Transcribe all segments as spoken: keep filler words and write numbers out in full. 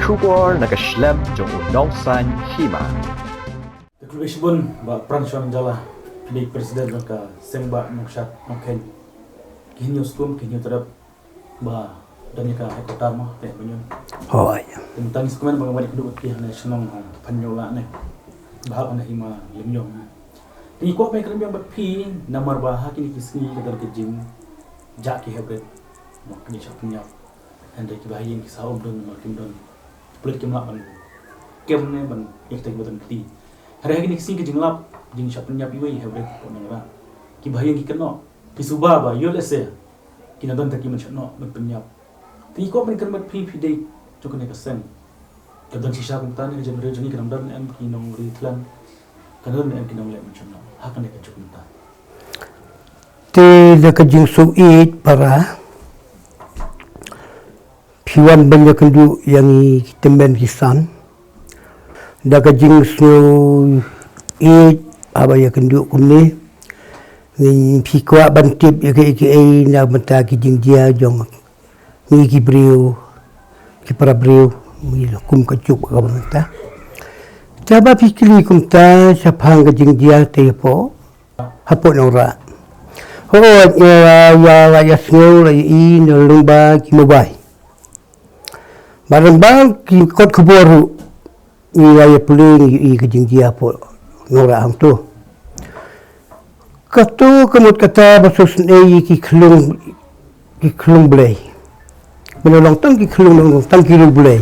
Khubor na ka shlem jong u Nongsaiñ Hima. Te khublei shibun Bah Pranshong Jala, dei president jong ka Seng Bah Nongshad Nongkheiñ. Ki hynñiew skum, ki hynñiew tyrep ba don ïa ka headquarter mo, te mynñiew. Hooid. Te mynta ngi sngewkmen ba nga wan ïakynduh bad phi hangne shnong, ha Phanñiewlah ne. Ba hap hangne Hima Lyngñiong. Te ngi kwah ban ïakren biang bad phi namar ba ha kine ki sngi ka don ka jingjia ki hybrid. Mo, ka jingshah pynïap. Hynrei kiba ha ïing ki sah um don, namar kim don pulit, kim lah ban kem ne ban ïa kita kiba don kti. Hynrei ha kine ki sngi ka jinglap, jingshah pynïap iwei ha bynta ka nongrah. Kiba ha ïing ki kynnoh, ki suba ba ïoh lehse kin don tang ki mynshuh noh ban pynïap. Te ngi kwah ban kren bad phi, phi dei jong kane ka seng. Ka don shisha kumta ne ka jaitbynriew jong ngi, ka dang don em ki nongri thlen, ka dang don em ki nongleh mynshuh noh ha kane ka juk mynta? Te da ka jingsngewsih para, phi wan ban ïakynduh ïa ngi ki tymmen ki san. Da ka jingsngewsih haba ïakynduh kumne, ngin, phi kwah ban tip ïa kaei kaei na bynta ki jingjia jong ngi ki briew, ki para briew, ngi la kum ka juk ka mynta. Te haba phi kylli kumta shaphang ka jingjia te hapoh, hapoh nongrah. Hooid, ïa, ïa, ïa, ïa sngew la ïa i na lyngba ki mobile. Ba lyngba ki kot khubor ruh ngi la ïa pule, ngi ïohi ka jingjia hapoh nongrah hangto. Kato ka mut kata ba sngewsynei ïa ki khyllung, ki khyllung blei. Mano long tang ki khyllung, long tang ki riewblei.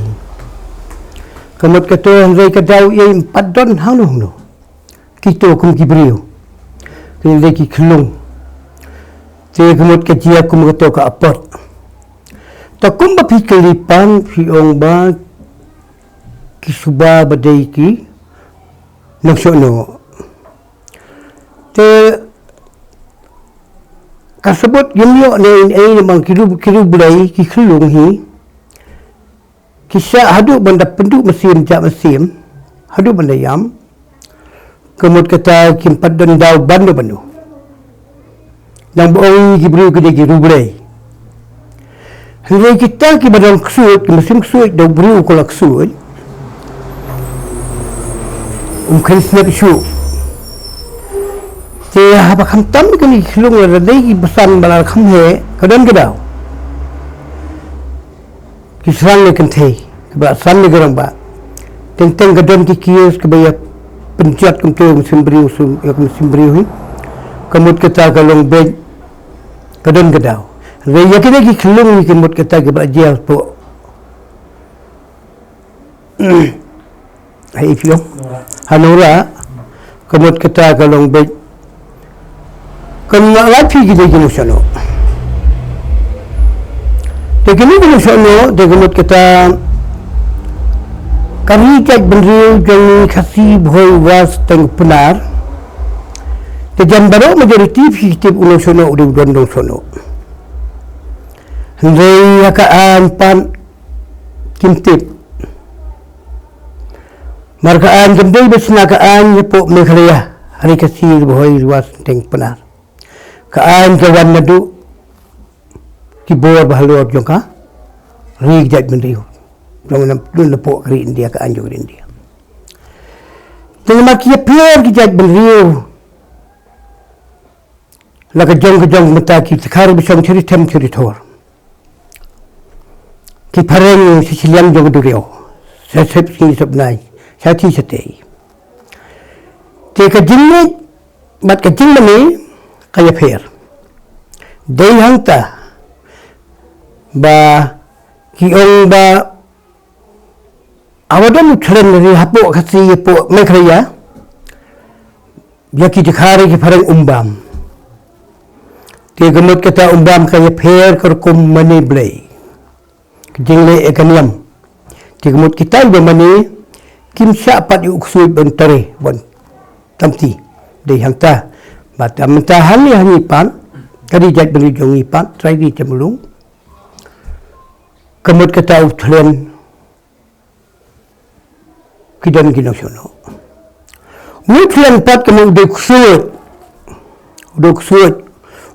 Ka mut kato, hynrei ka daw ïa im pat don hangno hangno. Kito kum ki briew, ki dei ki khyllung. Te ka mut ka jia kum kato ka apot. Te kumba phi kylli pan, phi ong ba ki suba ba dei ki nongshong noh. Te ka sabut ym ïoh ne ei ne ei namar ki riew, ki riewblei, ki khyllung hi. Ki shah haduh ban da pynduh mynsiem, jah mynsiem, haduh ban da ïam. Ka mut kata kim pat don daw ban da ban da. Nang ba ong ki briew ki dei ki riewblei. Hynrei kita kiba don ksuid, ki mynsiem ksuid, da u briew u la ksuid, um kheiñ snep shuh. Te haba khamtam kine ki khyllung, lada dei ki basan ba la kham heh, ka don ka daw. Ki shrang ne kynthei, kiba la san ne ki rangbah. Teng teng ka don ki case kiba ïa pynjot kumto ïa ka mynsiem briew, ïa ka mynsiem briew hi. Ka mut kata ka long beit, ka don ka daw. Hynrei ïa kine ki khyllung, ki mut kata kiba la jia hapoh, ha i phi ong, ha nongrah, ka mut kata ka long beit. Kan nga la phi ki dei ki nongshong noh. Te kine ki nongshong noh, te ka mut kata ka ri jaitbynriew jong ngi Khasi Bhoi Wa Synteng Pnar. Te jan baroh majority phi tip u nongshong noh u dei u don nongshong noh. Hynrei ha ka aiñ pat kim tip. Namar ka aiñ kam dei ba shna ka aiñ hapoh Meghalaya, ha ri Khasi Bhoi Wa Synteng Pnar. Ka aiñ ka wan naduh ki bor ba halor jong ka ri jaitbynriew. Jong na, napoh ka ri India, ka aiñ jong ka ri India. Te namar ki ïapher ki jaitbynriew, la ka jong ka jong mynta ki tkhar ba shong chari them chari thor. Ki phareng sha shiliang jong ka duriaw, sha sep sngi sep bnai, sha ti sha tei. Te ka jingngeit bad ka jingmane ka ïapher. Dei hangta ba ki ong ba haba don u thlen ri hapoh Khasi, hapoh Meghalaya, ïa ki dkhar ki phareng um bam. Te ka mut kata um bam ka ïapher ka rukom mane Blei. Ka jingleh ïa ka niam. Te ka mut kita ba mane kim shah pat ïa u ksuid ban tare, ban tamti. Dei hangta. Bad mynta hangne ha ngi pat, ka ri jaitbynriew jong ngi pat, trai ri Chemulung. Ka mut kata u thlen ki don ki nongshong noh. Ngi thlen pat ka mut u dei u ksuid. U dei u ksuid.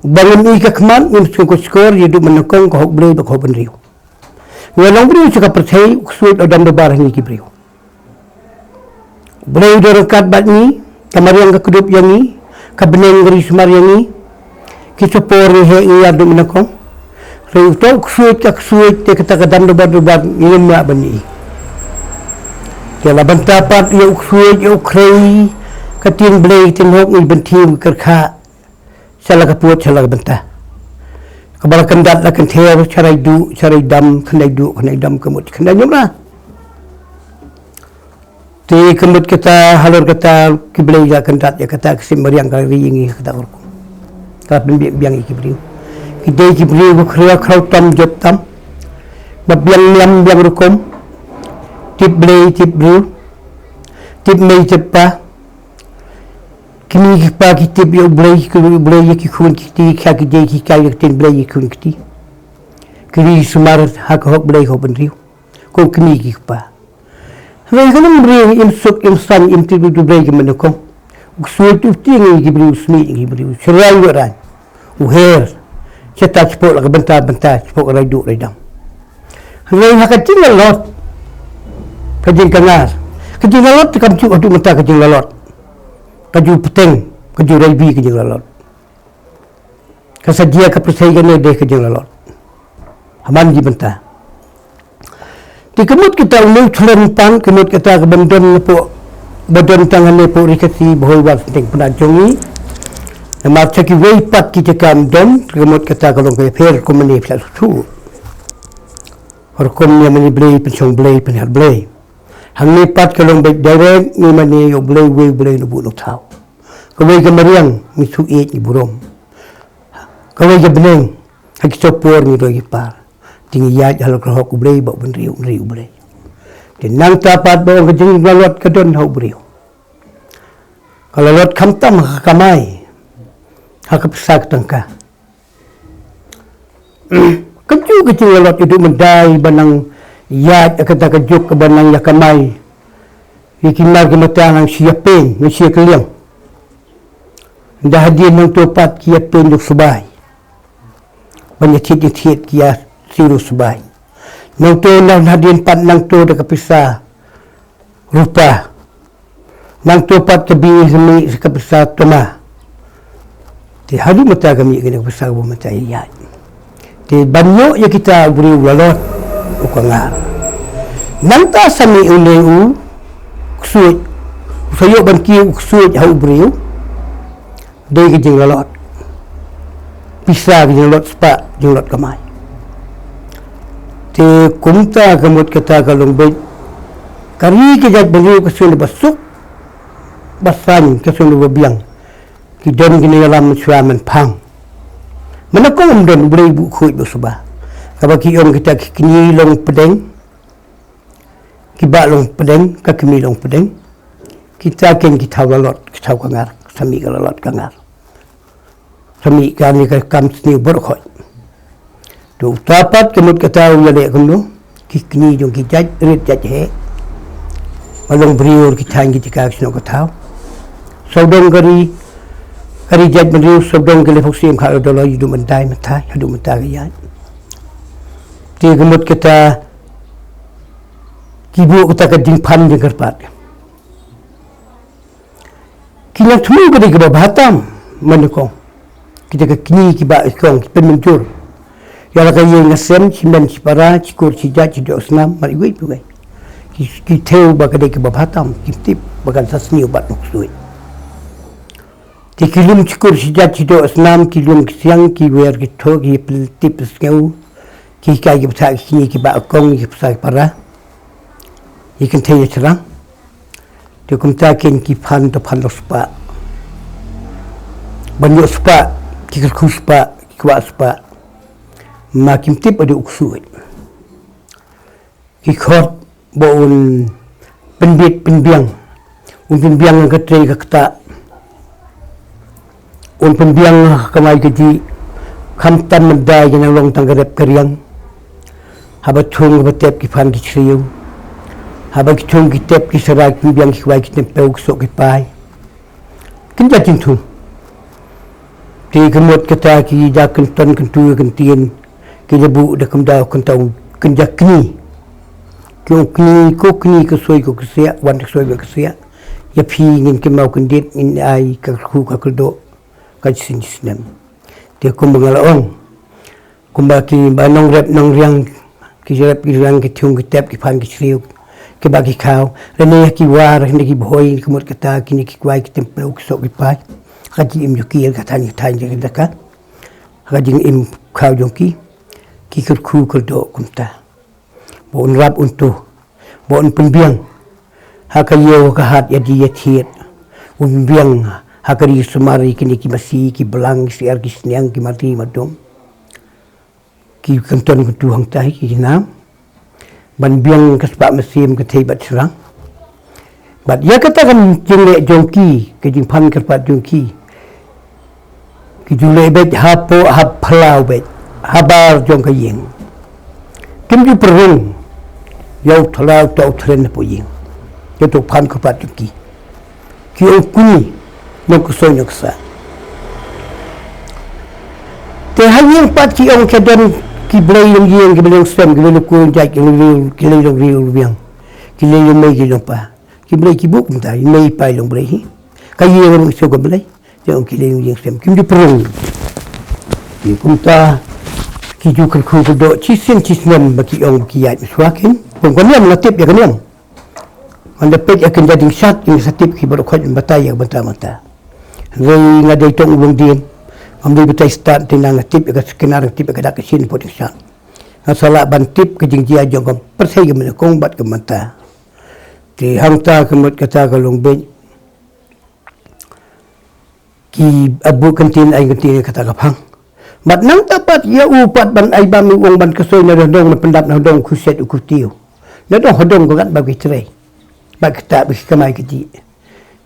Uba ngim i ka khmat, ngim sngew ka shkor, ïa duh mynnyngkong ka hok Blei bad ka hok bynriew. Nga long briew sha ka pyrthei, u ksuid u dam da bar ha ngi ki briew. U Blei u da ryngkat bad ngi, ka mariang ka kdup ïa ngi, ka bneng ka ri sumar ïa ngi. Ki sa por ngi heh ngi ïar duh mynnyngkong. Hynrei uta u ksuid ka ksuid te kata ka dam da bar da bar ngi ym lah ban ïohi. Te la bynta pat ïa u ksuid ïa u khrei, ka ktien Blei ka ktien hok ngi bynthiew kyrkha. Sha la ka pud sha la ka bynta. Kaba la kyndat la kynther, sharai duh, sharai dam, khyndai duh, khyndai dam, ka mut khyndai niamra. Te ka mut kata, halor kata, ki Blei la kyndat ïa kata, ka sim mariang ka ri ïa ngi kata ka rukom. Ka pynbiang biang ïa ki briew. Ki dei ki briew ka khriat khraw tam jop tam. Ba biang niam biang rukom. Tip Blei tip briew. Tip mei tip pa. Ki mei ki pa ki tip ïa u Blei, ki u Blei ïa ki khun ki kti, ki dei ki kai ïa ka ktien Blei ïa ki khun ki kti. Ki ri sumar ha ka hok Blei ka hok bynriew. Ko ki mei ki pa. Hynrei ka long briew im suk im san im tip ïa u Blei ki mynnyngkong. U ksuid u tieng ïa ki briew, u smit ïa ki briew, u shyraiñ u raiñ. U her. Shata shapoh la ka bynta bynta, shapoh ka rai duh rai dam. Hynrei ha ka jinglalot, ka jingkangar. Ka jinglalot te kam ju haduh mynta ka jinglalot. Ka ju bteng, ka ju raibi ka jinglalot. Ka sa jia ka pyrthei kane dei ka jinglalot. Ha man ki bynta. Te ka mut kata une u thlem pan, ka mut kata ka ban don hapoh, ba don tang hangne hapoh ri Khasi, ba hoi wan synteng pynat jong ngi. Namar sha kiwei pat ki jaka ym don, ka mut kata ka long ka ïapher kum mane phi la sngewthuh. Rukom ïa mane Blei, pynshong Blei, pynhiar Blei. Hangne pat ka long beit direct, ngi mane ïa u Blei, uwei u Blei, u nongbuh nongthaw. Kawei ka mariang, ngi shu ïeit ngi burom. Kawei ka bneng, ha ki por ngi roi ki par. Te ngi ïaid halor ka hok u Blei bad u bynriew, u bynriew u Blei. Te nangta pat ba ong ka jinglalot ka don ha u briew. Ka lalot khamtam ha ka kamai. Ha ka pisa ka tangka. Ka juk ka jinglalot ïa u Myndai ba nang ïaid ha kata ka juk ba nang ïa kamai. Ïa ki mar ki mata nang shu ïa pyn, nang shu ïa kylliang. Ynda hadien nangto pat ki ïa pyn duk subai. Ban ïa thied ïa thied ki ïa siew duk subai. Nangto nang hadien pat nangto da ka pisa rupa. Nangto pat ka bih ka mih ka pisa toma. Te haduh mynta ka mih kane ka pisa kaba mynta ïa ïaid. Te ban ïoh ïa kita u briew u lalot u kangar. Nangta sa mih une u ksuid. U sa ïoh ban kiew u ksuid ha u briew. Dei ka jinglalot. Pisa ka jinglalot spah, jinglalot kamai. Te kumta ka mut kata ka long beit. Ka ri ka jaitbynriew ka shu ba suk. Ba saiñ ka shu ba biang. Ki don kine ïalam shuwa mynphang. Mynta ka um don u Blei buh khuid buh suba. Kaba ki ong kita ki kñi long pdeng. Ki bah long pdeng, ka kmie long pdeng. Kita ken ki thaw lalot, ki thaw kangar, sa mih ka lalot kangar. Sa mih kane ka kam sniew baroh khoit. To uta pat ka mut kata u ïaleh kumno, ki kñi jong ki jait rit jait heh. Ba long briew ki thaiñ ki jaka ki snoh ka thaw. Sawdong ka ri, ka ri jaitbynriew, sawdong ki leh phuh siem kha la doloi, haduh mynta mynta, haduh mynta ka ïaid. Te ka mut kata, ki buh kata ka jingphan jingkyrpad. Ki nang thmu ka dei kaba bha tam, mynnyngkong. Kita ka kñi ki bah ki kong, ki pynmynjur. Ïa la ka ïing ka sem, shi men shi para, shi kur shi jait, shi doh snam, mar iwei pa iwei. Ki, ki thew ba ka dei kaba bha tam, kim tip ba kan sa sniew bad nongsuid. Te ki lum shi kur shi jait shi doh snam, ki lum ki siang, ki wer ki thoh, ki pyntip pynsngew, ki hikai ki bthah ki kñi ki bah kong, ki bsa ki para. Ki kynthei ïa shynrang. Te kumta ken ki phan to phan lo spah. Ban ïoh spah, ki kyrkhu spah, ki kwah spah. Ma kim tip haduh u ksuid. Ki khot ba un pynbit pynbiang. Un pynbiang ka trei ka ktah. Un pynbiang ka kamai ka jih. Khamtam mynta ki nang long tang ka rep ka riang. Haba thung haba tep ki phan ki shriew. Haba ki thung ki tep ki sara ki pynbiang ki kwai ki tympew ki soh ki pai. Kynja jingthung. Te ka mut kata ki da kynton kyntu kyntien. Ki da buh da kumta kumta u kynja kni. Ki ong kni ko kni, ka soi ko ka siah, wan ka soi wan ka siah. Ïa phi ngin kynmaw kyndit, ngin ai ka kyrkhu ka kyrdoh ka shisien shisnem. Te kumba nga la ong, kumba ki ba nongrep nongriang, ki rep ki riang, ki thiung ki tep, ki phan ki shriew, ki ba ki khaw, lane ki war, lane ki bhoi, ki mut kata, kine ki kwai, ki tempeu, ki soh ki pai, ha ka jingim jong ki, ka thaiñ thaiñ jong ki daka, ha ka jingim khaw jong ki, ki kyrkhu kyrdoh kumta. Ba un rap un tuh, ba un pynbiang ha ka ïew ka hat, ïa di ïa thied. Un pynbiang ha ka ri sumar, ïa kine ki masi, ki blang, ki syiar, ki sniang, ki mati madum, ki kynton kyntu hangtai, ki jinam. Ban biang ka spah mynsiem, ka thei bad syrang. Bad ïa kata ka jingleh jong ki, ka jingphan kyrpad jong ki, ki ju leh beit hapoh, ha phyllaw beit, habar jong ka ïing. Kim ju pynrung ïa u thlaw, uta u thren hapoh ïing. Ïa uto u phan kyrpad jong ki. Ki ong kuni, nongkyrsoi nongkyrsah. Te ha ïing pat ki ong ki don ki blei long ïing, ki blei long sem, ki blei long kur jait, ki blei long, ki blei long riewbiang, ki blei long mei, ki long pa. Ki blei ki buk mynta, mei pa long blei hi. Ka ïing ruh shu ka blei. Te ong ki blei long ïing sem, kim ju pynrung. Ki kumta ki ju kyrkhu kyrdoh shisien shisnem, ba ki ong ba ki ïaid mynshuwa kin. Kum ka niam, nga tip ïa ka niam. Nga da peit ïa ka jingshad, ïa ka sa tip ki baroh khoit, batai ïa ka bynta bynta. Hynrei nga dei tang u longdien, ngam dei batai stad, te nga tip ïa ka skenar, nga tip ïa ka dak ka shin, put ïa ka shad. Nga sa lah ban tip ka jingjia jong ka pyrthei, ka mane kong bad ka mynta. Te hangta ka mut kata ka long beit. Ki abu kyntien ai kyntien kata ka phang. Bad nangta pat ïa u pat ban ai bam, u ong ban kyrsoi na dong dong, na pyndap na dong, khuset u khutiu. Na dong ha dong ka gat ba ki trei. Bad kata ba ki kamai ki ti.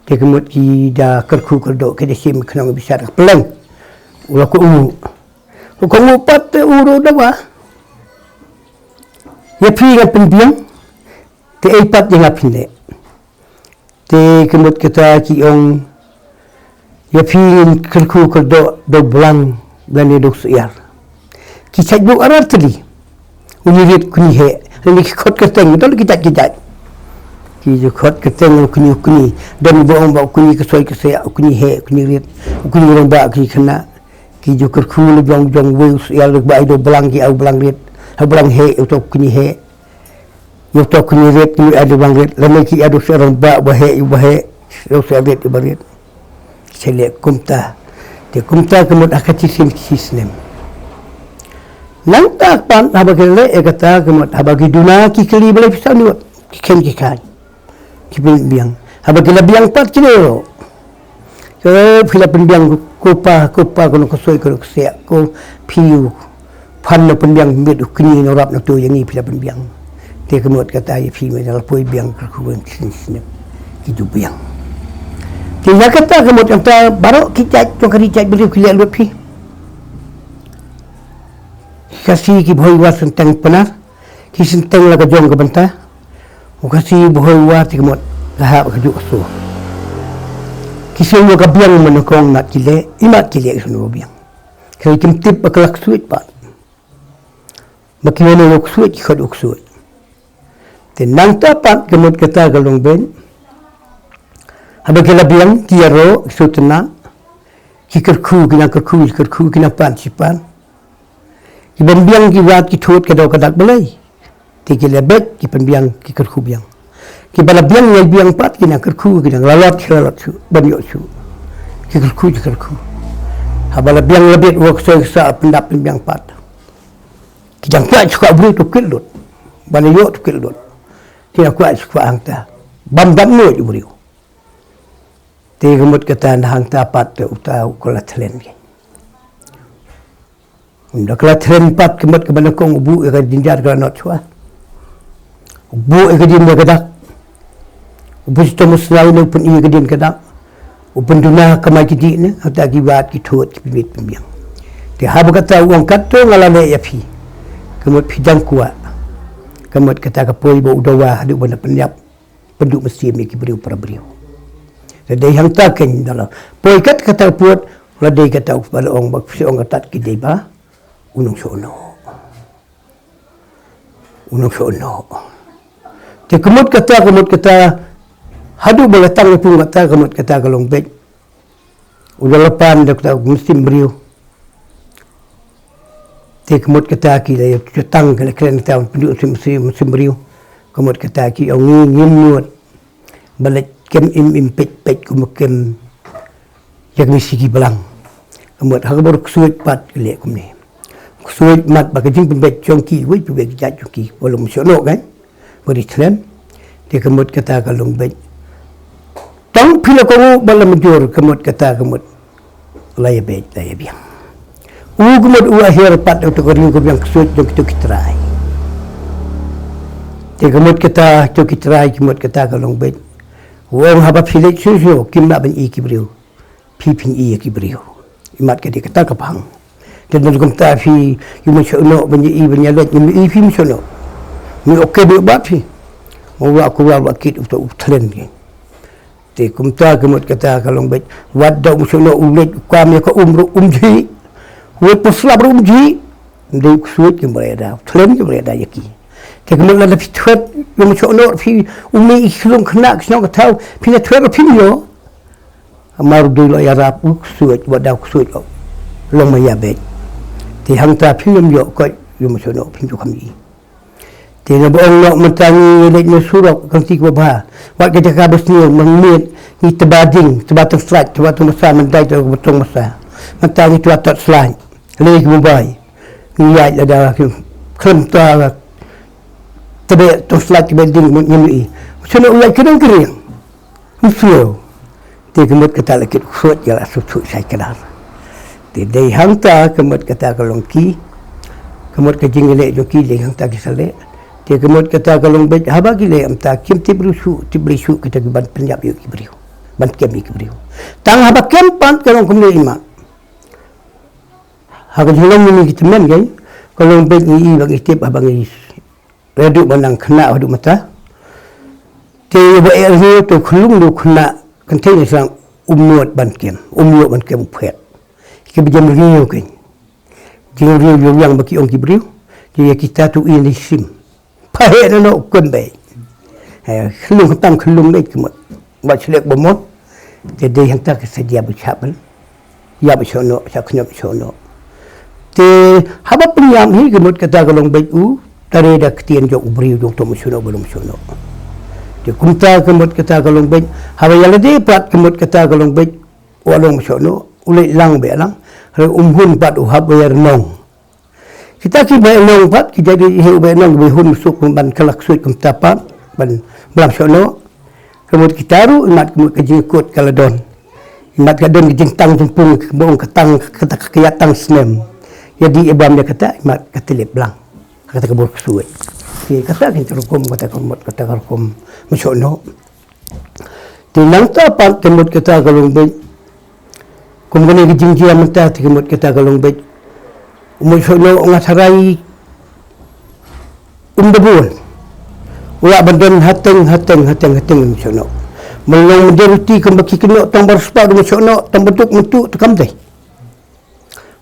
Te ka mut ki da kyrkhu kyrdoh, ki da shim khnong bishar ka pleng. U la ko u. U ko u pat te u ru dawa. Ïa phi nga pynbiang. Te ei pat ïa nga phin leh. Te ka mut kata ki ong, ïa phi ngin kyrkhu kyrdoh da u blang, da une da u syiar. Ki shait buk ar ar tylli. Une rit kune heh. Lane ki khot kyrteng, don ki jait ki jait. Ki ju khot kyrteng kune kune. Don ba ong ba kune ka soi ka siah, kune heh, kune rit, kune rangbah, kune khynnah. Ki ju kyrkhu la jong jong uwei u syiar, ba ai da u blang ki ai u blang rit. Ha u blang heh, uto kune heh. Ïa uto kine rit, kine ai da u blang rit, lane ki ai da u syiar rangbah uba heh, uba heh, da u syiar rit uba rit. Ki leh kumta. Te kumta ka mut ha ka shisien shisnem. Nangta pat haba ki leh ïa kata ka mut, haba ki duna ki kylli balei phi sah nud, ki khein ki khain. Ki pynbiang. Haba ki la biang pat ki leh ruh. Ko phi la pynbiang, ko pa, ko pa, ko nongkyrsoi, ko nongkyrsah, ko phi u phan, nongpynbiang miet, u kñi, nongrap, nongtuh ïa ngi, phi la pynbiang. Te ka mut kata ïa phi, me da la poi biang kyrkhu ban shisien shisnem. Ki ju biang. Te ïa kata ka mut kata baroh ki jait jong ka ri jait bynriew ki leh lut phi. Khasi ki Bhoi War Synteng Pnar. Ki synteng la ka jong ka bynta. U Khasi Bhoi War te ka mut ka hap ka juh ka sur. Ki shu ïoh ka biang, mano kong mat ki leh, i mat ki leh, ki shu ïoh ka biang. Ki kim tip ba ka la ksuid pat. Ba ki wan ïoh ksuid, ki khot ïoh ksuid. Te nangta pat ka mut kata ka long beiñ. Haba ki la biang, ki ïaroh, ki shu tynnad. Ki kyrkhu, ki nang kyrkhu, ki kyrkhu, ki nang pan, shi pan. Ki ban biang ki wad ki thut ka daw ka dak balei. Te ki la beit ki pynbiang ki kyrkhu biang. Ki ba la biang ngai biang pat ki nang kyrkhu ki nang lalot ki lalot shuh ban ïoh shuh. Ki kyrkhu ki kyrkhu. Haba la biang la beit u Khasi sa pyndap pynbiang pat. Ki dang kwah shuh kwah u briew to kit lut. Ban ïoh to kit lut. Ki dang kwah shuh kwah hangta. Ban ban lut u briew. Te ka mut kata na hangta pat te uta u ka la thlen ki. Ynda ka la thlen pat ka mut ka ba nyngkong u buh ïa ka jynjar ka la nod shuwa. U buh ïa ka dien ïa ka dak. U buh shitom u sniaw ne u pyni ïa ka dien ka dak. U pynduna ka mai ki dih ne, hangta ki wad ki thut ki pynbit pynbiang. Te haba kata u ong kato nga la leh ïa phi. Ka mut phi dang kwah. Ka mut kata ka poi ba u dawa haduh ba na pynïap. Pynduh mynsiem ïa ki briew para briew. Te dei hangta kein da la poi kat kata put, la dei kata u ba la ong ba phi ong kata ki dei ba u nongshong noh. U nongshong noh. Te ka mut kata, ka mut kata, haduh ba la tang ïa pung kata, ka mut kata ka long beit. U la pan da kata u mynsiem briew. Te ka mut kata ki la ïa tang ki la kren kata u pynduh mynsiem, mynsiem briew. Ka mut kata ki ong ngi ngim nud. Ba leit kem im im peit peit kum kem ïa ka mih siki balang. Ka mut ha ka bor ksuid pat ka leh kumne. Ksuid mat ba ka jingpynbeit jong ki, wei pynbeit ka jait jong ki, ba long mynsiem noh kan. Ba ri thlen. Te ka mut kata ka long beit. Tang phi la kohnguh ba la mynjur, ka mut kata ka mut. La ïa beit, la ïa biang. U ka mut u ahiar pat u to ka ring ka biang ksuid jong kito ki trai. Te ka mut kata, kito ki trai, ka mut kata ka long beit. U ong haba phi leit shuh shuh, kim lah ban i ki briew. Phi phin i ki briew. Imat ka dei kata ka pang. Te don kumta phi, ïa mynsiem noh, ban i, ban ïa leit, ngim i phi mynsiem noh. Ngi ok ke bad phi. Mo wa ku wa wa kit u to u thlen ki. Te kumta ka mut kata ka long beit. Wat da u mynsiem noh u leit u kam ïa ka um ruh um jhi. Wat pa slap ruh um jhi. Dei u ksuid ki mreh da. Thlen ki mreh da ïa ki. Te ka mut lada phi thwet ïa u mynsiem noh phi um i ki long khynnah ki shnong ka thaw. Phi na thwet ruh phi ïoh. Amar u dei lo ïarap u ksuid wat da u ksuid lo. Long ma ïa beit. Te hangta phi ym ïoh koit ïa u mynsiem noh phi ym ju kham i. Te na ba ong noh mynta ngi leit na surok kan ti kaba bha. Wat ka jaka ba sniew mynmiet ngi tba ding, tba tong slait, tba tong masa, mynta tba tong masa. Mynta ngi tba tot slait. Lei ki Mumbai. Ngi ïaid lada ki khlem tba tbe tong slait tbe ding mut ngim i. Seno u ïaid kyreng kyreng. Mslo. Te ka mut kata la kit ksuid ïa la suk suk sai kdar. Te dei hangta ka mut kata ka long ki. Ka mut ka jingleh jong ki dei hangta ki sa leh. Te ka mut kata ka long beit haba ki leh hangta kim tip briew shuh, tip briew shuh kita ki ban pynïap ïa ki briew. Ban kem ïa ki briew. Tang haba kem pat ka long kumne i ma. Ha ka jinglong ni ki tymmen ka long beit ngi i ba ngi tip haba ngi Reduh ba nang khynnah haduh mynta. Te ba eh ri to khlung du khynnah kynthei ne sang um nud ban kem, um nud ban kem u phet. Ki ba jem ri ken. Jing ri ïa yang ba ki ong ki briew. Te ïa kita tu i ni sim. Pha he no no kem be. Eh, khlung tam khlung ne ki mut. Ba chlek ba mon. Te dei hangta ka sa dia ba chap ban. Ïa ba shono, sa khñiot shono. Te haba pynïam hi ka mut kata ka long beit u, tare da ktien jong u briew jong to mynsiem noh ba long mynsiem noh. Te kumta ka mut kata ka long beit, haba ïa lade pat ka mut kata ka long beit, u long mynsiem noh, u leit lang beit lang, re um hun pat u hap beit nong. Kita ki beit nong pat, ki jadi hi u beit nong, beit hun suk ban kalak suit kumta pat, ban blang shono. Ka mut kita ruh, imat ka mut ka jingkut ka la don. Imat ka don ka jingtang jingpung, ka bong ka tang, ka ta ka ïa tang snem. Ïa di ibam ïa kata, imat ka tilip blang. Kata ka bor ksuit. Ki kata ka rukom, kata ka mut, kata ka rukom. Mynsiem noh. Te nangta pat ka mut kata ka long beit. Kum kane ka jingjia mynta te ka mut kata ka long beit. U mynsiem noh nga tharai um da bun. U lah ban don hateng, hateng, hateng, hateng u mynsiem noh. Mynlong mynta ruti kumba ki kynnoh tang ba riewspah u mynsiem noh, tang ba duk myntu te kam dei.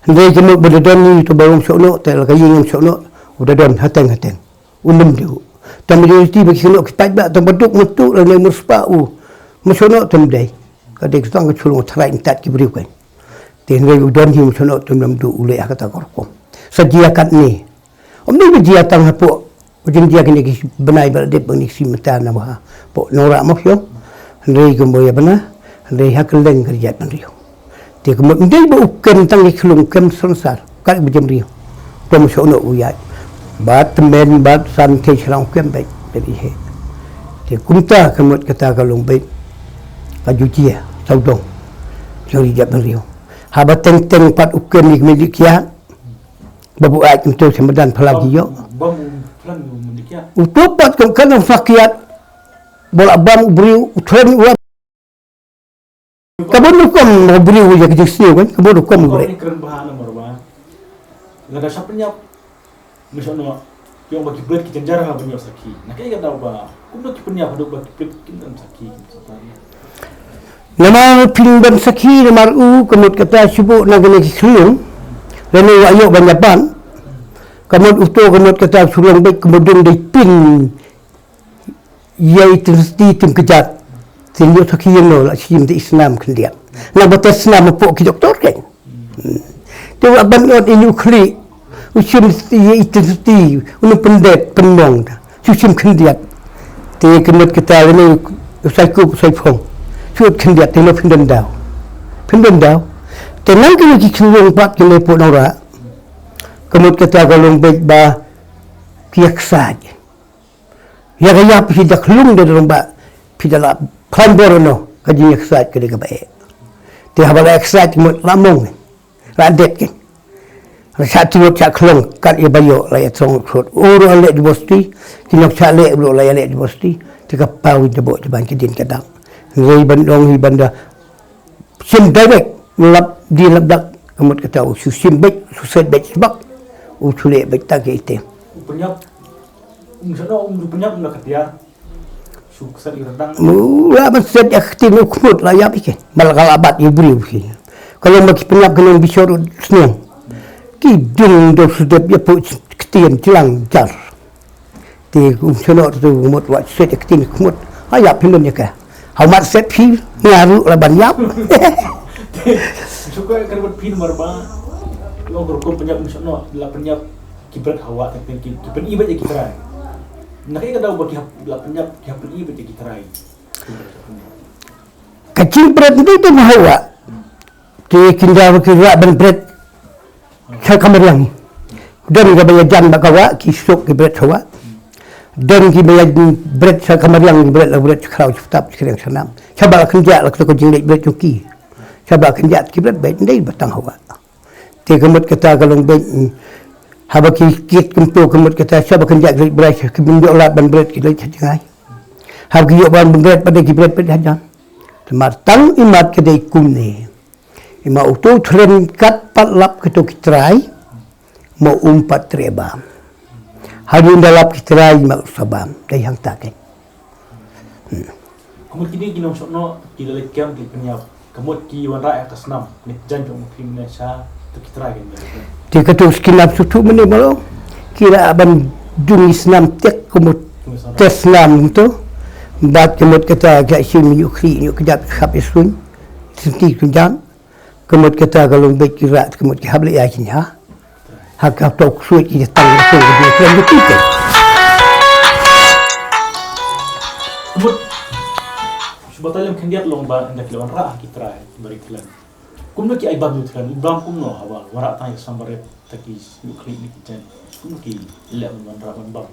Hynrei ka mut ba da don ni to ba u mynsiem noh, te la ka ïing u mynsiem noh, u da don hateng, hateng. U nym diu. Tang ba riewti ba ki kynnoh ki paidbah tang ba duk myntu lane mynspah u. Mynsiem noh tang dei. Ka dei ka tang ka chulong tharai ntat ki briew kan. Te hynrei u don hi mynsiem noh tang nym diu u leh ha kata ka rukom. Sa jia katne. Ym dei ba jia tang hapoh. U jing jia kine ki bnai ba la dep ba ngi sim mynta na ba hapoh nongrah mo phi ong. Hynrei kumba ïa bna. Hynrei ha kylleng ka jait bynriew. Te ka mut ym dei ba u kem tang ki khlung kem sonsar. Kat ba jem riang. Kem shono u ïaid. Bad tymmen bad san te shrang kem beit. Beit i he. Te kumta ka mut kata ka long beit. Ka ju jia. Sawdong. Jong ri jait bynriew. Haba teng teng pat u kem i kmie di kiad. Ba bu ai kumto sha madan phalang ki ïoh. Bam u phalang u mendiki ïa. U to pat kum kan u sa kiad. Ba la bam u briew u thlen u Ka bun rukom u briew ïa ka jingsniew kan, ka bun rukom u briew. Ni kren ba ha namar ba lada sha pynïap, mynsiem noh, ïoh ba ki peit ki jynjar ha ban ïoh sakhi. Na ka ïa ka daw ba kumno ki pynïap haduh ba ki peit kim don sakhi, kim don sakhi. Namar phin don sakhi namar u ka mut kata shu buh na kane ki khlung. Lane wa ïoh ban ïapan. Ka mut uto ka mut kata u shu long beit ka mut dong dei pyn ïa i tynsti tim kjat. Te ïoh thok ïa no la shim te i snam khyndiat. Nang ba te snam hapoh ki doktor kein. Te wa ban ot i ñu khlieh. U shim ïa i tynsti u nu pyndet pynmong ta. Shu shim khyndiat. Te ka mut kata lane u sai kup u sai phong. Shu ot khyndiat te no phin don daw. Phin don daw. Te nang kine ki khyllung pat kine po nong ra. Ka mut kata ka long beit ba ki ïa ksaid. Ïa ka ïap hi da khlung da dang ba phi da la khlaiñ bor no ka jingïaksaid ka dei kaba eh. Te haba la ïaksaid mut la mong la dep kin. La sha tiwot sha khlong kat ïa ba ïoh la ïa trong khot. U ruh la leh divorce ti ki nok sha leh u ruh la ïa leh divorce ti. Te ka paw da bo da ban ki din ka dang. Rei ban dong hi ban da Sim direct lap di lap dak ka mut kata u shu sim beit shu set beit sbak u shu leh beit ta ki item. U pynïap um shano um pynïap na ka tiar shu set i radang. Mu la ban set ïa ka kti u khmut la ïap ike. Mal ka la bat ïa u briew ki. Ka long ba ki pynïap ka long bishor u sniang. Ki dung do shu dep ïa pu ktien tilang jar. Te um shano tu mut wa set ïa ka kti u khmut. Ha ïap phi lum ïa ka. Hau mat set phi nga ruh la ban ïap. Shu ka kyrpad phi namar ba ïa ka rukom pynïap um shano la pynïap ki bret hawa te ki ki pyn-i beit ïa ki trai. Na ka ïa ka daw ba ki hap la pynïap ki hap pyn-i beit ïa ki trai. Ka jingpret ndai te hawa. Te ki nda ki ruh ban pret. Sha kamar ïang. Don ki ba ïa jan ba ka wa ki suk ki bret sha wa. Don ki ba ïa bret sha kamar ïang ki bret la bret sha kraw sha tap sha kriang sha nam. Sha ba la kynjah la ka jingleit bret jong ki. Sha ba la kynjah ki bret beit ndai ba tang ha wa. Te ka mut kata ka long beit, mm, haba ki kit kumto ka mut kata sha ba kynjah ki leit bret sha ki bin ïoh lad ban bret ki leit sha jngai. Haba ki ïoh ban bret ba dei ki bret beit ha jan. Te mar tang i mat ka dei kumne. I ma uto u thlen kat pat lap kito ki trai, ma um pat tre bam. Hadien da lap ki trai ma u sa bam, dei hangta kein. Ka mut kine ki nongshong noh ki la leit kem ki pynïap. Ka mut ki wanrah ïa ka snam ne jan jong u phim ne sha to ki trai kein. Te kato skin ap suthu mene malo. Ki la ban dung i snam tek ka mut te snam to. Bad ka mut kata ka shim ïa u khri ïa u kjat khap ïa suiñ. Senti tu jan. Ka mut kata ka long beit ki rat ka mut ki hap leh ïa ki ha. Ha ka tok suit ki tang ka sung ka dei ka dei ki. Ka mut shu batai lem khyndiat long ba ynda ki la wanrah ha ki trai bari klan. Kumno ki ai bam ïa u trai u bam kumno ha ba wanrah tang ïa ka sambaret ta ki shu khlieh ni ki jan. Kumno ki leh ban wanrah ban bam.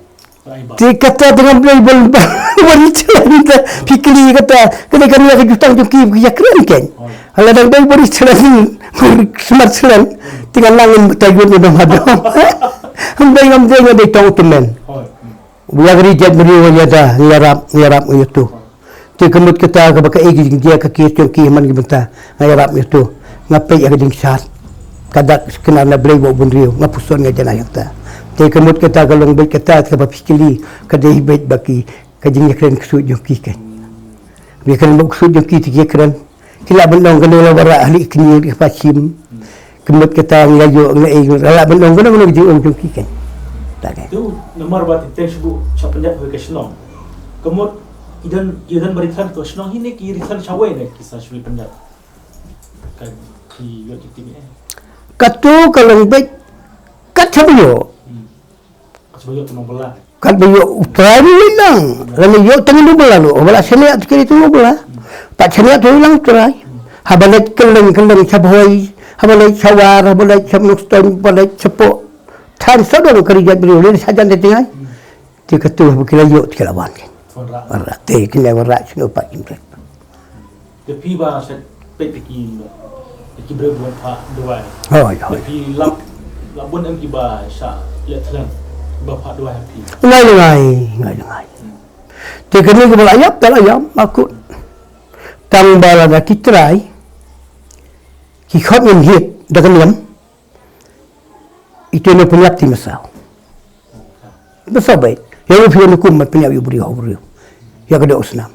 Te kata te ngam dei ban bam bari chlan ta phi kylli kata kane kane ka jutang jong ki ki ïa kren kein. Hala dang dei bari chlan bari smat chlan te nga nang ta yun ïa dong ha dong. Ngam dei ngam dei nga dei tong tymmen. Ïa ka ri jait briew ïa da ïa rap ïa rap ïa tu. Te ka mut kata kaba kaei ka jingjia ka kiew jong ki man ki bynta nga ïarap ïa to nga peit ïa ka jingshad. Ka dak kane na Blei bad u bynriew nga puson nga janai ïa kata. Te ka mut kata ka long beit kata kaba phi kylli ka dei beit ba ki ka jingïakren ksuid jong ki kein. Ïakren bad ksuid jong ki te ki ïakren ki lah ban ong kane la wanrah hali kñi ka pachim. Ka mut kata nga ïoh nga ïoh la lah ban ong kano kano ka jingong jong ki kein. Ta kein. Tu namar ba teng teng shu sha pynïap ha ka shnong. Ka mut i don i don ba ri than ka shnong hi ne ki ri than shawei ne ki sa shu pynïap. Ka ki ïoh ki timi eh. Kato ka long beit kat sha ba ïoh. Kat ba ïoh tang u trai ruh i lang. Lane ïoh tang u bala ruh. Bala shaniah te ki tang u bala. Pat shaniah te i lang u trai. Haba leit kylleng kylleng sha Bhoi. Haba leit sha War. Haba leit sha Nongstoiñ. Haba leit sha Poh. Than sha dong ka ri jait briew leit sha jan te tyngai. Te katu haba ki la ïoh te ki la wan. Wanrah te ki la wanrah sha no pat kim ret. Te phi ba sha peit te ki te ki briew ban phah duwai. Hoi hoi. Te phi lap lap bun em ki ba sha leh thlen ba phah duwai ha phi. Ngai ngai ngai ngai. Te kane ki ba la ïap te la ïap ma kut. Tang ba la da ki trai ki khot ngin hiet da ka niam. Ito na pynïap ti masaw. Masaw bait. Ïa u phi na kum mat pynïap ïa u briew ha u briew. Ïa ka dei u snam.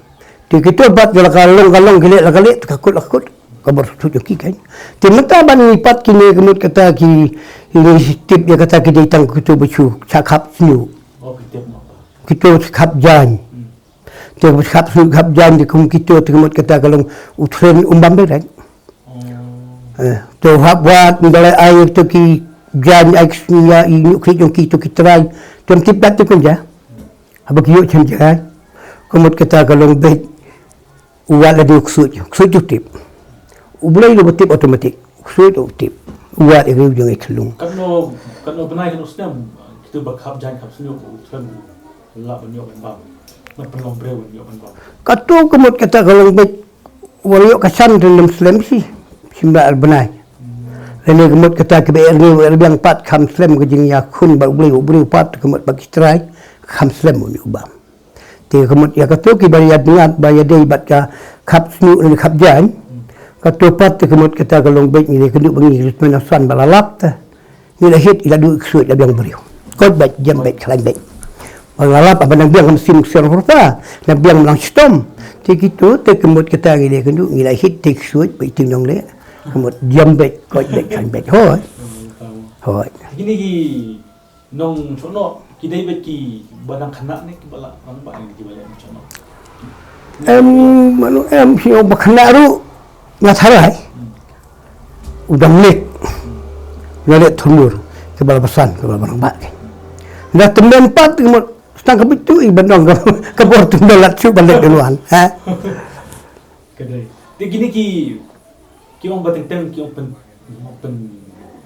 Te kito pat ka la ka long ka long ki leh la ka leh ka kut la ka kut. Ka bor sut jong ki kein. Te mynta ban ngi pat kine ka mut kata ki Ini tip ïa kata ki dei tang kito ba shu sha khap sniu. Oh, ki tip noh. Kito sha khap jaiñ. Hmm. Te ba sha khap sniu khap jaiñ te kum kito te ka mut kata ka long u thlen um bam direct. Oh. Eh, to hap wat ndalai ai to ki jaiñ ai ki sniu ïa i ñiuh khlieh jong kito ki trai. Te ym tip dat te kum ja. Haba ki ïoh chen jaiñ. Ka mut kata ka long beit. U wad lade u ksuid, u ksuid u tip. U Blei ruh ba tip automatic. U ksuid u tip. U wad ïa u jong i khlung. Katno, katno bnai katno snem, kito ba khap jaiñ khap sniu u thlen u lah ban ïoh ban bam. Ban pynlong briew ban ïoh ban bam. Kato ka mut kata ka long beit. Wat ïoh ka san te nym slem shi. Shim la ar bnai. Lane ka mut kata ka ba er ngi er biang pat kham slem ka jingïakhun bad U Blei u briew pat ka mut ba ki trai kham slem u ïoh bam. Te ka mut ïa kato ki ba ïa dngat ba ïa dei bad ka khap sniu ne khap jaiñ. Kato pat te ka mut kata ka long beit ngi dei kynduh ba ngi rit mynno san ba la lap te. Ngi la hit ïa la duh ksuid la biang briew. Koit beit, jem beit, khlaiñ beit. Ba la lap ba nang biang kam sim ksiar hurpa, nang biang nang shitom. Te kito te ka mut kata ngi dei kynduh ngi la hit te ksuid beit ting nong le. Ka mut jem beit, koit beit, khlaiñ beit. Hoi. Hoi. Kine ki nongshong noh ki dei beit ki ba dang khynnah ne ki ba la rangbah ne ki ba leh nongshong noh. Em, mano em, shi ba khynnah ruh nga tharai. Hmm. U dang leh. Hmm. Nga leh thumur ki ba la basan ki ba la rangbah ki. Nga tymmen pat ki mut stang ka bit tu i ban dong ka, ka bor tu ba la chu ba leh duluan. Ha? Ka dei. Te kine ki, ki ong ba teng teng ki ong pyn, pyn,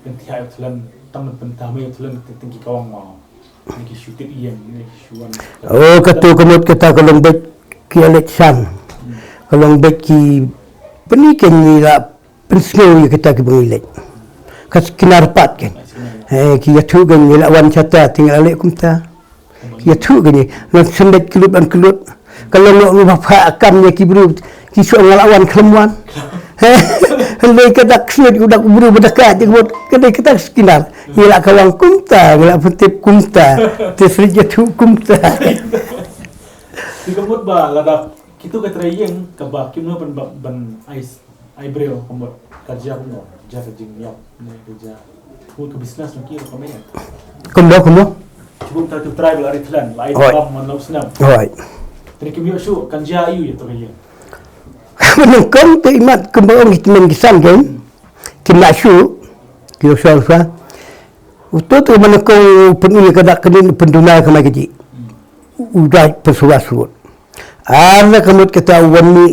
pynthiah ïa u thlen, tang ban pynthiah ïa u thlen teng teng ki ka ong ma. Ni ki shu tip ïeng, ni ki shu wan. Oh, kato ka mut kata ka long beit ki ïa leit san. Hmm. Ka long beit ki pyni ken ngi la pynsngew ïa kita ki ba ngi leit. Ka skinar pat ken. Ka skinar. Eh, ki ïathuh ken ngi la wan shata, te ngi la leh kumta. Ïathuh kane, ngan sendek klut ban klut. Ka long noh ruh ba pha kam ïa ki briew, ki shu nga la wan khlem wan. Hynrei ka dak sngewthuh u dak u briew ba da ka jingmut, ka dei kata ka skinar. Ngi la ka wang kumta, ngi la pyntip kumta. Te sri ïathuh kumta. Te ka mut ba lada kito ka trai ïeng kaba kim no ban, ban, ban ais Ai briew, kumno, ka jia kumno, jia ka jingïap, ne ka jia. Kumno ka business na ki kumno. Kumno, kumno? Shu kumta tu trai ba la ri thlen, la ai bam man la u snem. Hoi. Tadi kim ïoh shuh, kan jia aïu ïa tu ka ïing. Kumno kong te imat kumno ong ki tymmen ki san ken. Kim ïoh shuh, ki ïoh shuh shuh. Uto tu mana kong pynuni ka dak kani pynduna ka mai ka ji. U dai pynsuwa suwut. Ar na ka mut kata u wan mi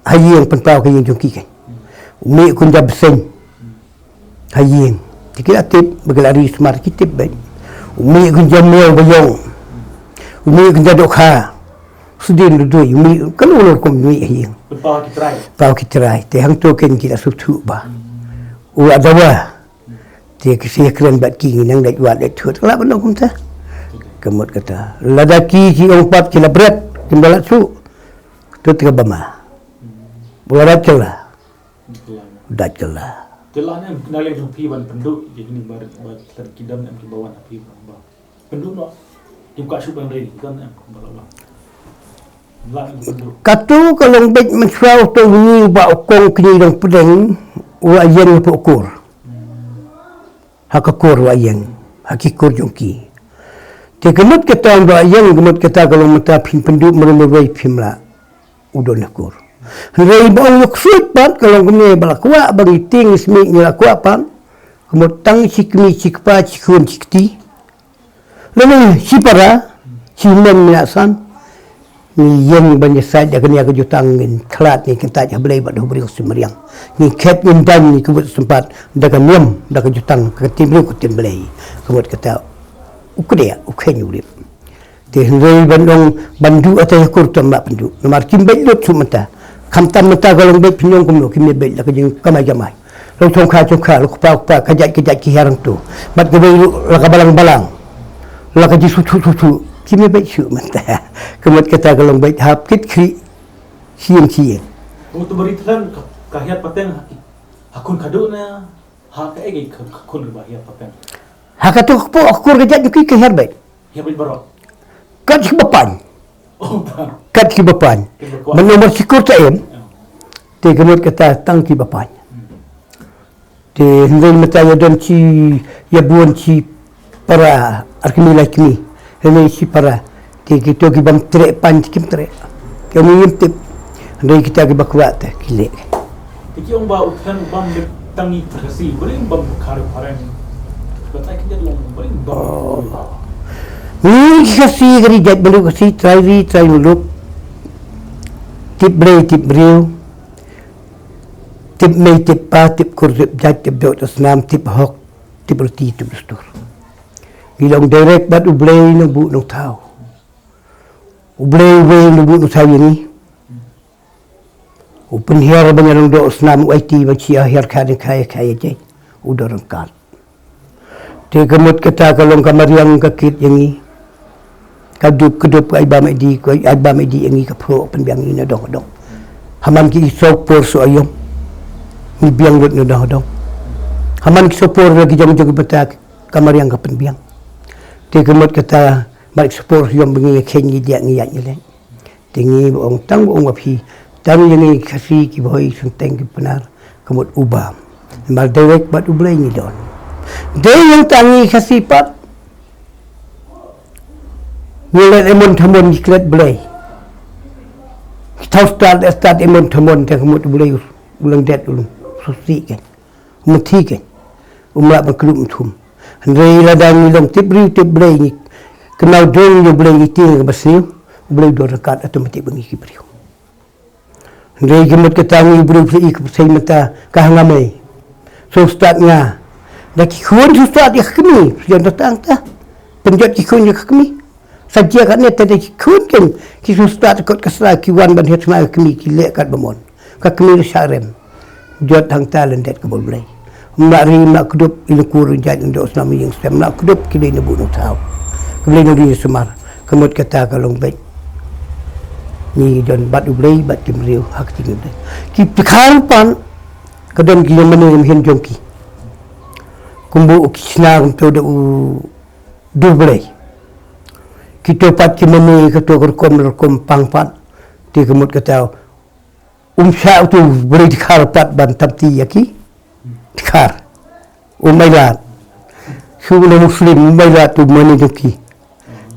ha ïing pynpaw ka ïing jong ki kan. U mih kun jam bseiñ ha ïing. Te ki la tip ba ki la ri smart ki tip bad. U mih kun jam miaw ba ïong. U mih kun jam dohkha. Sudin du dui u mih kan ulur kum mih ha ïing. Pynpaw ki trai. Pynpaw ki trai. Te hangto kan ki la suk thuh ba. U la dawa. Te ki sa kren bad ki ngi nang dei wad dei thut la ban ong kumta. Ka mut kata. Lada ki ki ong pat ki la bret kim da la shu. Tu te ka ba ma. Bu la dat kylla. Dat kylla. Te la ne na leng jong phi ban pynduh ïa kini ba ba ki dang em ki ba wan ha phi ba. Pynduh noh. Kim ka shu ban ring don em ba la wan. La em pynduh. Katu ka long beit mynshuwa u to uni ba u kong kini dong pdeng u la ïeng hapoh kur. Ha ka kur u la ïeng, ha ki kur jong ki. Te ka mut kata u la ïeng, ka mut kata ka long mynta phin pynduh mrung mrwei phim lah u don ha kur. Hynrei ba ong ïa u ksuid pat ka long kumne ba la kwah ba ngi tieng ngi smit ngi la kwah pat. Ka mut tang shi kmie shi kpa shi khun shi kti. Lane shipara, shi men mena san. Ngi ïeng ban ïasaid da kane ka jutang ngin khlad ngin kyntait ha Blei bad ha u briew u symriang. Ngin khet ngin dang ngin kbut sympat da ka niam da ka jutang ka tim briew ka tim Blei. Ka mut kata u kdeh u kheiñ u rip. Te hynrei ban ong ban duh ata ïa kur tam ba pynduh. Namar kim beit lut shu mynta. Khamtam mynta ka long beit pynïong kumno kim beit la ka jingkamai jamai. Long chong kha chong kha, long kpa kpa, ka jait ka jait ki hiar hangto. Bad ka bei ruh la ka balang balang. La ka ji suthu suthu. Ki me beit shu mynta. Ka mut kata ka long beit hap kit khri. Siem siem. Kumtu bari thlan ka, ka hiar pateng ha ki. Ha khun khadduh na ha ka ei ka, ka khun ba hiar pateng. Ha ka tu kpo akur ka jait ki ka hiar beit. Hiar beit baroh. Kat ki ba pañ. Oh, ta. Kat ki ba pañ. Ki ba kwah. Ban nomor sikur ta em. Ya. Te ka mut kata tang ki ba pañ. Hmm. Te hynrei mynta ïa don shi, ïa bun shi para, ar kmie lai kmie. Hynrei shi para. Te kito ki bym treh pan te kim treh. Ki ong ngim tip. Hynrei kita kiba kwah te ki leh. Te ki ong ba u Thlen u bam leh tang ïa ki Khasi, balei u bam ïa ki Phareng? Ba tai ki leh long, balei u bam? Ngi ki Khasi ka ri jait muluk, Khasi trai ri trai muluk. Tip Blei tip briew. Tip mei tip pa, tip kur tip jait, tip doh tip snam, tip hok, tip riti, tip dustur. Ngi long direct bad U Blei Nongbuh Nongthaw. U Blei uwei Nongbuh Nongthaw ïa ngi. U pynhiar ban ïa long doh snam, u aiti ban shim hiar kha dang kha ïa kha ïa jait. U don ryngkat. Te ka mut kata ka long ka mariang ka kit ïa ngi. Ka dup ka dup ka ai bam ai dih, ka ai bam ai dih ïa ngi, ka pyrshah pynbiang ïa ngi na dong dong. Ha man ki soh por soh aïom, ngi biang lut na dong dong. Ha man ki soh por la ki jong jong ki bynta, ka mariang ka pynbiang. Te ka mut kata, man ki soh por aïom ba ngi ïa kheiñ, ngi diah, ngi ïaid ngi leit. Te ngi ba ong tang ba ong ba phi, tang ïa ngi Khasi ki Bhoi Synteng ki Pnar, ka mut u bam. Namar direct bad U Blei ngi don. Dei nangta ngi Khasi pat, ngi leh emon thamon, ngi klet Blei. Ki thaw stad, stad emon thamon, te ka mut U Blei u lyndet, u sngewsih kein. Mynta kein, um lah ban kdup mynthum. Hynrei lada ngi long tip briew tip Blei, ngi kynmaw dong ïa U Blei, ngi tieng ïa ka basniew, U Blei u don ryngkat, automatic ba ngi ki briew. Hynrei ka mut kata ngi briew phi, ka pyrthei mynta ka ha nga mei. Sngewstad nga. Da ki khun sngewstad ïa ka kmie, phi ïoh da tang ta. Pynjot ki khun ïa ka kmie. Sa jia katne te da ki khun kein, ki sngewstad kot ka sla, ki wan ban hiar sngewsih ïa ka kmie, ki leh kat ba mon. Ka kmie la shah rem. Jot hangta lyndet ka bor Blei. Mla ri mla kdup, i lynkur jait, ngi doh snam ïing sem, mla kdup ki Blei Nongbuh Nongthaw. Ki Blei Nongri Sumar. Ka mut kata ka long beit. Ngi don bad U Blei, bad ki briew, ha ka jingim Blei. Ki pyrkhat pan, ka don ki jingmane jong ki. Kumba u ki shna kumto da u dur Blei. Kito pat ki mane kato ka rukom rukom pang pat. Te ka mut kata um shah uto u Blei dkhar pat ban tam ti ïa ki dkhar. Um ailad. Shu na Muslim um ailad u mane jong ki.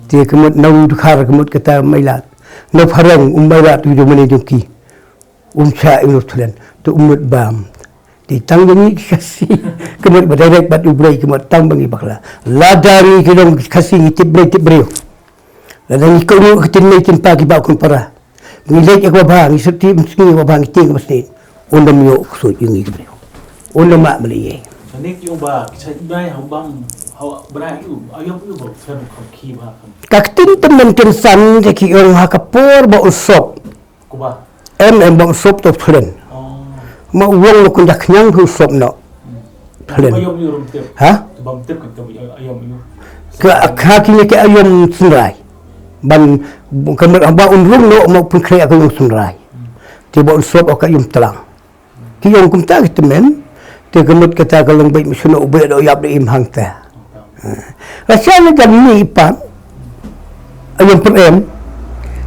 Te ka mut na u dkhar ka mut kata um ailad. Na Phareng um ailad u mane jong ki. Um shah ïa u Thlen. Te um mut bam. Te tang ïa ngi ki Khasi. Ka mut ba direct bad U Blei, ka mut tang ba ngi bakla. Lada ngi ki long Khasi ngi tip Blei tip briew. Lada ngi kohnguh ka ktien mei ktien pa ki bah khun para. Ngi leit ïa kaba bha, ngi syrti mynsngi ïa kaba bha, ngi tieng kaba sniew. Un ym ïoh ksuid ïa ngi ki briew. Un ym mah mali ïa. Kane ki ong ba ki sa bnai ha bam ha bnai ïa u, aïom ïa u ba kan kham ki ba kan. Ka ktien tymmen tymmen san te ki ong ha ka por ba un sop. Kuba. Em em ba un sop to Thlen. Oh. Ma u ong lo kun dak khñiang ku sop no. Thlen. Ba ïoh ïa u rum tip. Ha? Ba ym tip kan ka ba ïoh ïa u. Ka ka ki ne ki aïom Synrai. Ban ka mut ba un rung noh ma u pynkhreh ka aïom Synrai. Te ba un sop ka aïom Tlang. Ki ong kumta ki tymmen. Te ka mut kata ka long beit ma shano u beit da ïap da im hangta. La sha ne jan ni ipan. Aïom Pyrem.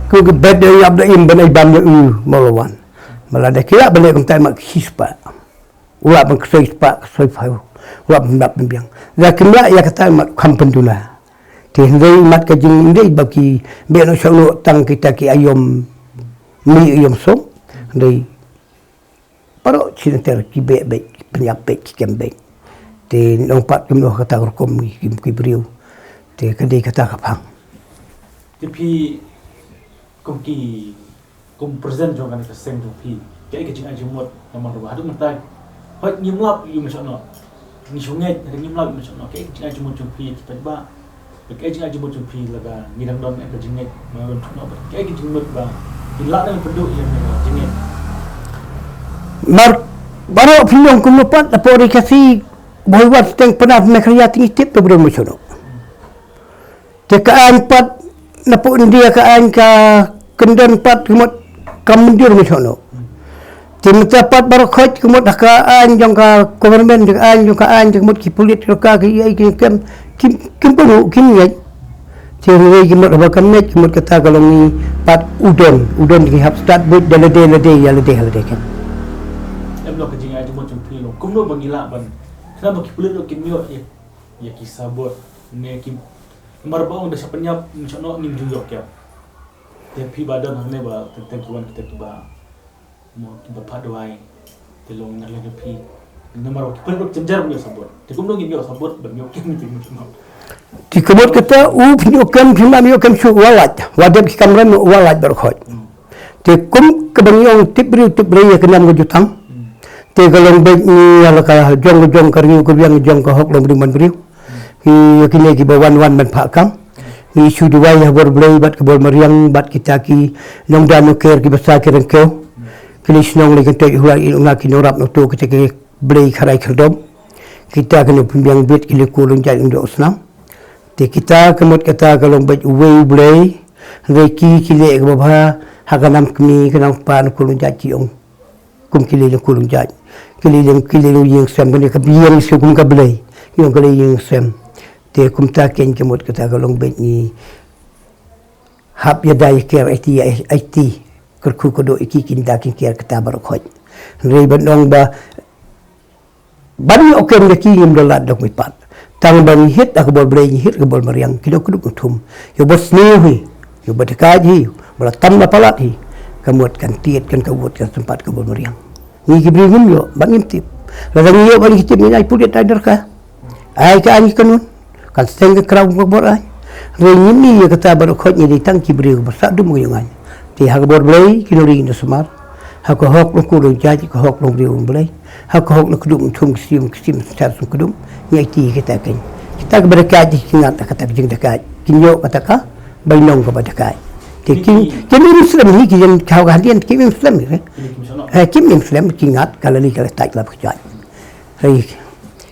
Ku ka beit da ïap da im ban ai bam ïa u ma la wan. Ma la da ki la ban leh kumta ma ki spah. U la ban ksoi spah, ksoi phew. U la ban dap ban biang. Da kim lah ïa kata ma kham pynduna. Te hynrei mat ka jingdei ba ki beh noh shano tang kita ki aïom mih aïom song. Hynrei baroh shi nter ki beh beit, ki pynïap beit, ki kem beit. Te nong pat kim noh kata ka rukom ki, ki briew. Te ka dei kata ka phang. Te phi kum ki Kum president jong kane ka seng jong phi, kaei ka jingai jingmut namar ba haduh mynta hooid ngim lap ïa u Mynshuh Noh. Ngi shu ngeit hynrei ngim lap ïa u Mynshuh Noh. Kaei ka jingai jingmut jong phi ïa ki paidbah? Kaei ka jingai jingmut jong phi lada ngi dang don ka jingngeit ba u Mynshuh Noh? Kaei ka jingmut ba ngi lah nang pynduh ïa ka jingngeit? Mar baroh phi ong kumno pat, hapoh ri Khasi, Bhoi Wat, Teng Pnar, Meghalaya, te ngi tip ba u dei u Mynshuh Noh. Te ka aiñ pat na pdeng India ka aiñ ka kyndon pat ka mut kam mynjur Mynshuh Noh. Te mynta pat baroh khoit ka mut ha ka aiñ jong ka government, ka aiñ jong ka aiñ, ka mut ki pulit ka ki, ki, ki, kim, kim pynru, kim ngeit. Te ruh ki mut haba kam ngeit, ka mut kata ka long ngi pat u don, u don ngi hap stad buit da lade lade ïa lade ha lade kan. Em, long ka jingai jingmut jong phi long kumno ba ngi lah ban Namar ki pulit ruh kim ïoh ïa, ïa ki sabot ne ki, namar ba ong da sha pynïap, ym shah noh ngim ju ïoh kiad. Te phi ba don hangne ba teng teng ki wan kita kiba, mo, kiba phah dawai. Te long na leng phi. Namar ba ki pulit ruh jynjar ban ïoh sabot. Te kumno ngin ïoh sabot ban ïoh kem, te ngin ïoh. Te ka mut kata u phi ïoh kem, phi ma ïoh kem shu wa lait. Wa dep ki kamram wa lait baroh khoit. Hmm. Te kum kaba ngi ong tip briew tip briew ïa ka niam ka jutang. Hmm. Te ka long beit ngi ïa la ka jong ka jong ka riew ka biang jong ka hok long briew man briew. Ngi ïa kine kiba wan wan ban phah kam. Ngi shu duwai ha bor Blei bad ka bor mariang bad kita ki nongda nongker kiba sa ki ryngkew. Ki lei shnong lei kyntoit, hula ïing, una ki nongrap nongtuh, kita ki Blei kharai khardom. Kita ki nongpynbiang bit, ki lyngkhuh lyngjait, nongdoh snam. Te kita ka mut kata ka long beit uwei u Blei. Hynrei ki, ki leh kaba bha ha ka nam kmie, ka nam kpa, nongkhuh lyngjait ki ong. Kum ki lei lyngkhuh lyngjait. Ki lei lyng, ki lei lyngïing sem, kane ka biang sem kum ka Blei. Ki ong ka lei ïing sem. Te kumta kein ka mut kata ka long beit ngi hap ïada ïa ker aiti, aiti. Kyrkhu kyrdoh ïa ki, kin da kin ker kata baroh khoit. Hynrei ban ong ba ban ïoh kem ïa ki ngim da lad dok mih pat. Tang ba ngi hit ha ka bor Blei, ngi hit ha ka bor mariang, ki dok kdup thum. Ïoh ba sniew hi, ïoh ba dakaid hi, ba la tam la palat hi. Ka mut kan tied, kan ka wut, kan sympat ka bor mariang. Ngi ki briew ngim ïoh, ba ngim tip. Lada ngi ïoh ba ngi tip, ngi ai pulit, ai darkar. Ai ka aiñ ka kanun. Kan seng ka kraw ka bor aiñ. Hynrei ngim ïoh ïa kata baroh khoit, ngi dei tang ki briew ba sah dum ka jong aiñ. Te ha ka bor Blei ki nongri ngi da sumar. Ha ka hok long khuh long jait, ka hok long briew long Blei. Ha ka hok long kdup thum, ki sim, ki sim synshar sum kdup. Ngi aiti ïa kita kein. Kita kiba dakaid ki ngat ha kata ka jingdakaid. Kin ïoh kata ka bainong kaba dakaid. Te kim, kim im slem hi ki ïeng ha ka hadien, kim im slem hi. Kim im slem, ki ngat ka la lei ka la tait la ba ka jait. Hei,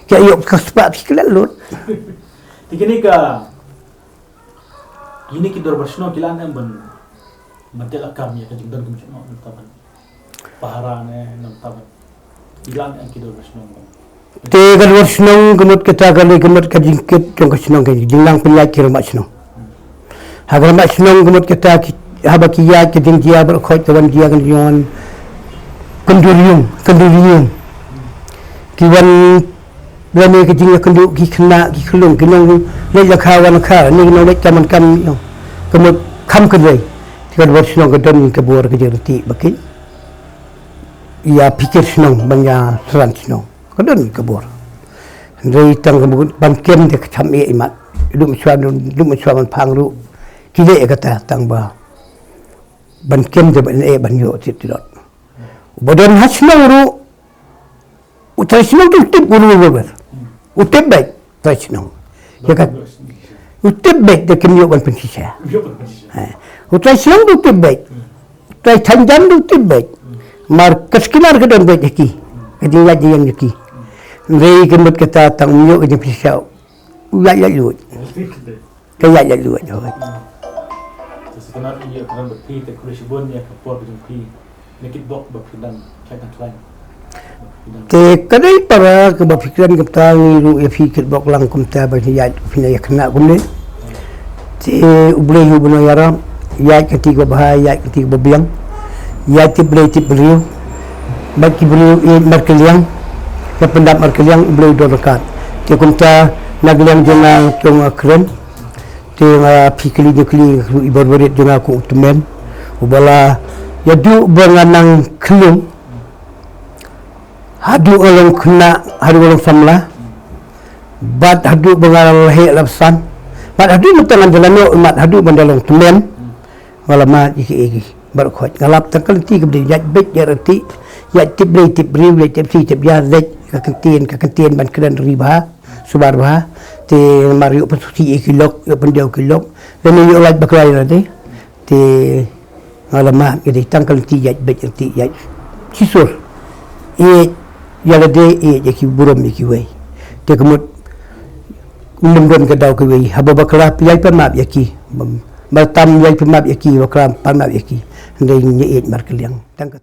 ki ïoh ka spah ki klet lut. Te kine ka, kine ki dorbar shnong ki la ong em ban, ban teh lakam ïa ka jingdon kum shnong, nangta ban pahara ne, nangta ban, ki la ong em ki dorbar shnong ban. Te ka dorbar shnong ka mut kata ka lei ka mut ka jingkit jong ka shnong, ka jingnang pynïaid ki rangbah shnong. Ha ka rangbah shnong ka mut kata ki, haba ki ïaid ka jingjia baroh khoit ka wan jia ka wan kyndur ïung, kyndur ïung. Ki wan lane ka jingïakynduh ki khynnah ki khyllung, ki nongleit lyngkha wan lyngkha, ne ki nongleit kam wan kam, ka mut kham kynrei. Te ka dorbar shnong ka don ka bor ka jingryntih ba kin ïa phikir shnong ban ïa sran shnong. Ka don ka bor. Hynrei tang ka mut ban kem te ka cham eh imat. Dum shuwa, dum shuwa ban phang ruh. Ki leh kata tang ba ban kem te ban eh ban ïoh tip tilot. Ba don ha shnong ruh. U trai shnong tu tip u ruh ruh. U tip beit trai shnong. Ïa ka u tip beit da kim ïoh ban pynshisha. Eh. U trai shnong tu tip beit. Trai thanjan tu tip beit. Mar ka skinar ka don beit ïa ki. Ka jingïaid jingïeng ïa ki. Hynrei ka mut kata tang um ïoh ka jingpynshisha. U ïaid ïaid lut. Ka ïaid ïaid lut. Te sa kynmaw ïa ka ran ba phi te khublei shibun ïa ka por ka jong phi. Na kitbok ba phi dang khlaiñ dang khlaiñ. Te ka dei para kaba phi kren kumta ngi ruh ïa phi kitbok lang kumta ba phi ïaid phi na ïa khynnah kumne. Te U Blei u ba nang ïarap, ïaid ka kti kaba bha, ïaid ka kti kaba biang. Ïaid tip Blei tip briew. Bad ki briew ïeit markylliang. Ka pyndap markylliang U Blei u don ryngkat. Te kumta na ka liang jong nga jong nga kren. Te nga phi kylli jingkylli ruh i bor barit jong nga kum u tymmen. Uba la ïa duh ba nga nang khyllung. Haduh nga long khynnah, haduh nga long samla. Bad haduh ba nga la heh la bsan. Bad haduh mynta ngan da la noh, bad haduh ban da long tymmen. Nga la mad ïa kiei kiei baroh khoit. Nga lap tang ka lynti kaba dei ïaid beit ïaid ryntih. Ïaid tip Blei tip briew, ïaid tip shi tip ïa leit ka kyntien ka kyntien ban kren ri bha. Subar bha. Te mar ïoh pynsngewsih ïa ki lok, ïoh pyndew ki lok. Lane ïoh lait bakla ïa lade. Te nga la mad ïa dei tang ka lynti ïaid beit ryntih ïaid shisur. Ïeit ïa lade ïeit ïa ki burom ïa kiwei. Te ka mut ym don ka daw kiwei. Haba bakla ïaid pynmap ïa ki. Ba tam ïaid pynmap ïa ki, bakla pynmap ïa ki. Hynrei ngi ïeit markylliang. Tang ka